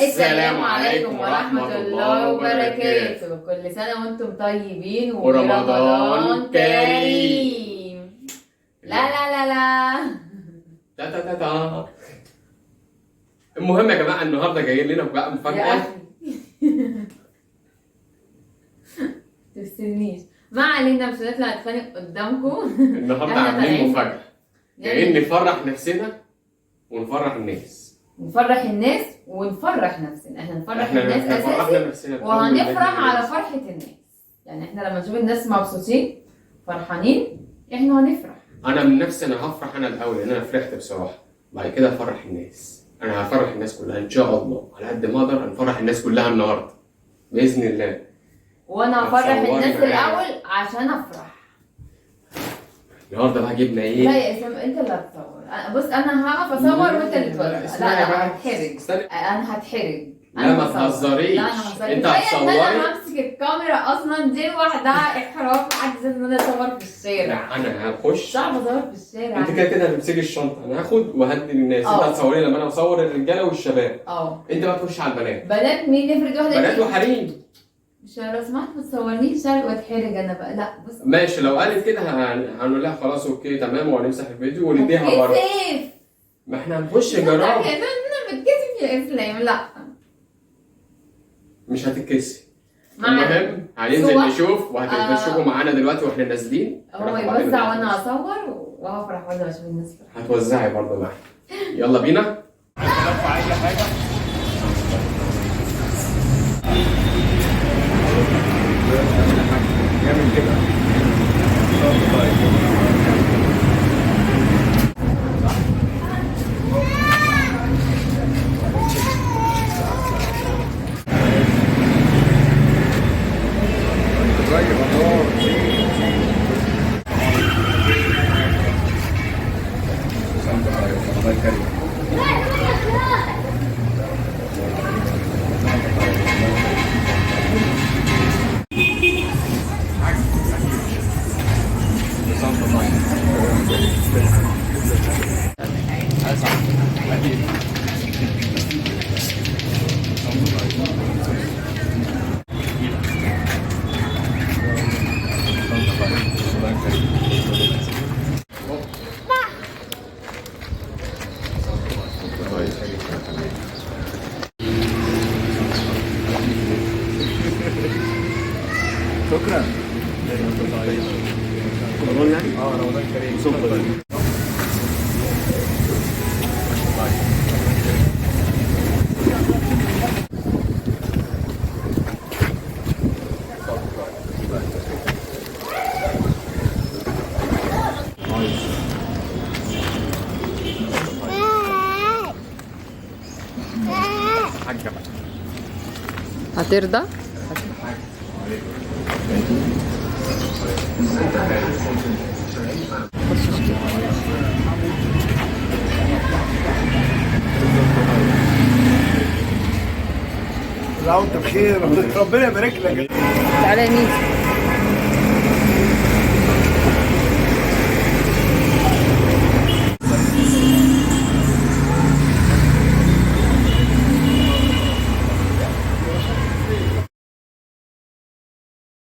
السلام عليكم ورحمة الله وبركاته. كل سنة وانتم طيبين ورمضان كريم. لا لا لا لا تا تا تا تا. المهم يا جماعة، النهارده جايين لنا بقى يا مفاجأة. أخي تفصلنيش، ما علينا، مش هنطلع نتخانق قدامكم. النهارده احنا عاملين طالعين مفاجأة، جايين نفرح نفسنا ونفرح الناس. نفرح الناس ونفرح نفسنا. احنا نفرح احنا الناس احنا اساسي، فرحنا نفسنا الحمد لله. وهنفرح على فرحة الناس. يعني احنا لما نشوف الناس مبسوطين فرحانين احنا هنفرح. انا من نفسي انا هفرح انا الاول، لان انا فرحت بصراحة، بعد كده هفرح الناس. انا هفرح الناس كلها ان شاء الله، على قد ما اقدر هنفرح الناس كلها النهارده باذن الله. وانا هفرح هتصوري الناس معايا. الاول عشان افرح. النهارده بقى جبنا ايه؟ لا يا اسلام، انت اللي هتصور. بص، انا هقف اصور وانت اللي توزع. لا اسمعي لا، بقى. هتحرج. استني. انا هتحرج. لا أنا ما هصور. تهزريش. لا انا هصور. انت كفاية ان هتصوري؟ انا همسك الكاميرا اصلا، دي لوحدها احراج. حد ان انا اصور في الشارع؟ لا انا هخش. مش عارفه اصور في الشارع. انت كده كده هتمسكي الشنطة، انا هاخد وهدي للناس. انت اه. هتصوري لما انا اصور الرجالة والشباب، اه. انت بقى تخش على البنات. بنات مين؟ افرض واحدة بنات قالت لي وحريم. مش لو سمحت ما تصورنيش واتحرج انا بقى. لا بص، ماشي، لو قالت كده هنقول لها خلاص okay تمام، وهنمسح الفيديو ونديها بره. هتكسف. ما احنا هنخش نجرب. انا بتكسف يا اسلام. لا مش هتتكسي. مع المهم هننزل صور. نشوف، وهتشوفوا معانا دلوقتي واحنا نازلين. هو هناخد بعضنا يوزع وانا دلوقتي. اصور وهفرح وانا بشوف الناس فرحانة. هتوزعي برضه معانا. يلا بينا. شكرا. رمضان يعني؟ اه رمضان كريم. حاجة بقى. هترضى؟ لا وانت بخير، ربنا يبارك لك. تعالى يا ميزو.